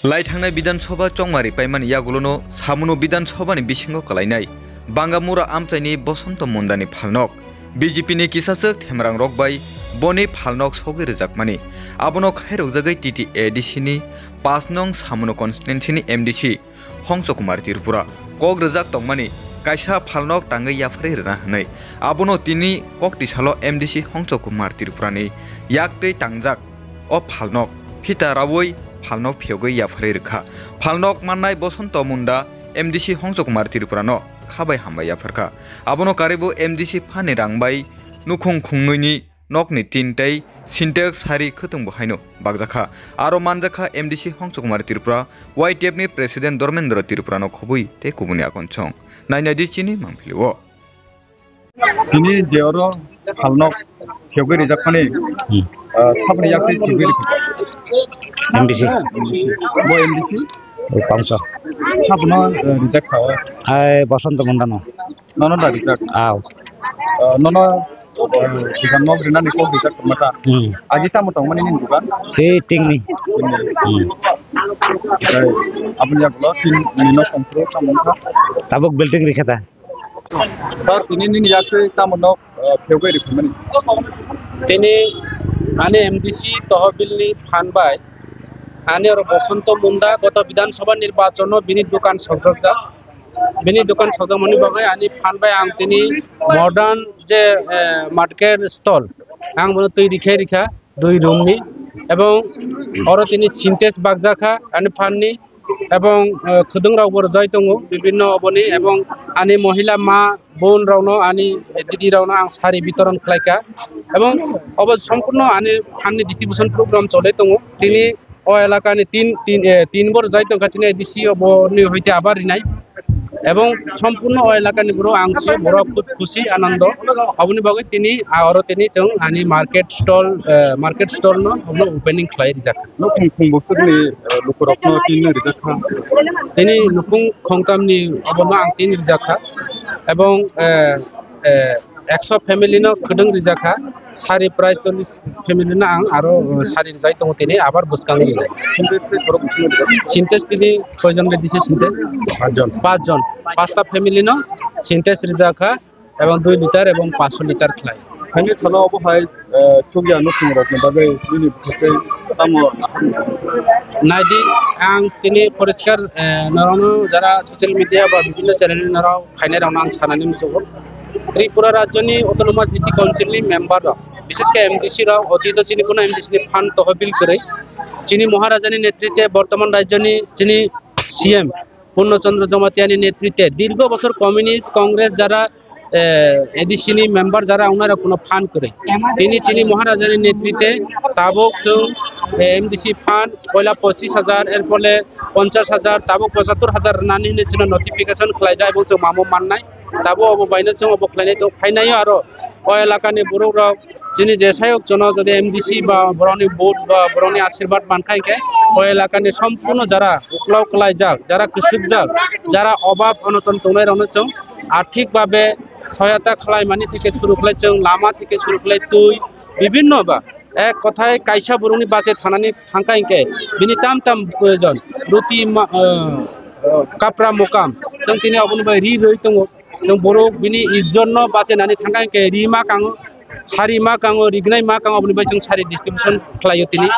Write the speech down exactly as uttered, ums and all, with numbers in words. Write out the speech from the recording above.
Lai thangnai Bidhan Sabha chongmari paimani yagulono samuno Bidhan Sabhani bisingo kalainai Bangamura amchaini Bosonto Mundani phalnok. B J P ni kisaswk themrang rok bai boni phalnok sogwi rwjakmani. Abono khairokjagwi T T A D C ni pash nong samuno constituency ni M D C Hongso Kumar Tripura kok rwjak tongmani kaisa phalnok tangwi yapharwi rwna hwnwi. Abono tini kok tisalo M D C Hongso Kumar Tripura ni yaktwi tangjak o phalnok phita raui phalnok phiyogwi yapharwi rwkha. Phalnok mannai Bosonto Munda M D C Hongso Kumar Tripura no khabai hambai yapharkha. Abono karwibo M D C phan ni rang bai nukhung khungnwi ni nokni tin tei Sintex sari khwtwng bo haino bakjakha. Aro manjakha M D C Hongso Kumar Tripura, Y T F ni President Dharmendra Tripura no khobwi tei kubuni akon song. Nainai di chini mangpili o. Tini je oro phalnok phiyogwi rijak phani, Hmm. ah, saboni yaktwi phiyogwi rijak. M D C. Bo M D C? O Pangso. Sabono, eh, rijak kha o? Ai, Bosonto Mundano. Nono da rijak? Aw. Ah, nono, eh, sikha nok rinani kok rijak tongma ta? Hmm. Agi tamo tongmani nini dukan? Tei tingni. Hmm. Tei aboni yagulo tin ni nok tongphuru tamo wngkha? Tabuk building rikha da. Sir, tini nini yaktwi tamo nok, eh, phiyogwi rikha mani? Tini ani M D C tohobilni phan bai ani oro Bosonto Munda goto Bidhan Sabha nirbachon o bini dukan sokjakjak. Bini dukan sokjakmani bagwi ani phan bai ang tini modern je, eh, market stall ang bono twi rikha rikha dui room ni, ebong oro tini Sintex bakjakha ani phan ni, ebong, eh, khwdwng rok bo rwjai tongo bibinno oboni, ebong ani mohila ma bon rokno ani didi rokno ang sari bitoron khlaikha, ebong obo sompurno ani phan ni distribution program cholai tongo tini. O elakani tin, tin, eh, tin bor jai tongkha chini A D C oboni hoite abar rinai. Ebong sompurno o elakani borok ang si borok khub khusi anando. Aboni bagwi tini, ah, oro tini chwng ani market stall, eh, market stall no obono opening khlai rijak. Nukhung khung boswkni, eh, lukurokno tin rijak kha. Tini nukhung khongtamni obono ang tin rijak kha. Ebong, eh, eh, ekso family no khwdwng rijak kha, sari prai chollish family no ang aro, uh, sari rijai tongo tini abar bwskango. Sintex tini koijon bai dise Sintex? Pachjon. Pachjon. Pasta family no Sintex rijak kha, ebong dui liter ebong paanch sho liter khlai. Haini salo obo hai, uh, chukya nukhung rokni bagwi nini bwkhak tei tamo aham? Naidi, ang tini poriskar, uh, norokno jara social media ba bibinno channel norok phainai rokno ang sanani muchungo. Tripura rajyoni Autonomous District Council ni member rok, bishesh khe M D C rok, otito chini kuno M D C ni phan tohobil kwrwi. Chini Maharaja ni netrite, bortoman rajyoni chini C M Purno Chandra Jamatia ni netrite, dirgo bosor Communist, Congress jara, eh, A D C ni member jara wngnai rok kuno phan kwrwi. Tini chini Maharaja ni netrite tabuk chwng, eh, M D C phan poila pochis hajar, erphole ponchas hajar, tabuk pochattor hajar rwnani hinwi chwngno notification khlaijak, ebong chwng mamo mannai. Tabuk obo baino chwng obo khlainai tong phainaio aro o elakani borok rok chini jesayok jono jodi M D C ba borokni vote ba borokni ashirbad mankha hinkhe o elakani sompurno jara uklok kwlaijak, jara kwswkjak, jara obab onoton tongnai rokno chwng arthik babe soyata khlaimani theke suru khlai chwng lama theke suru khlai twi bibinno ba ek kothai kaisa borokni bache thanani thangkha hinkhe bini tam tam proyojon, ruti ma-, eh, kapra mokam, chwng tini obono bai ri rwi tongo. Chwng borok bini ijjotno bachenani thangkha hinkhe ri ma kango, sari ma kango, rignai ma kango, oboni bai chwng sari distribution khlaio tini.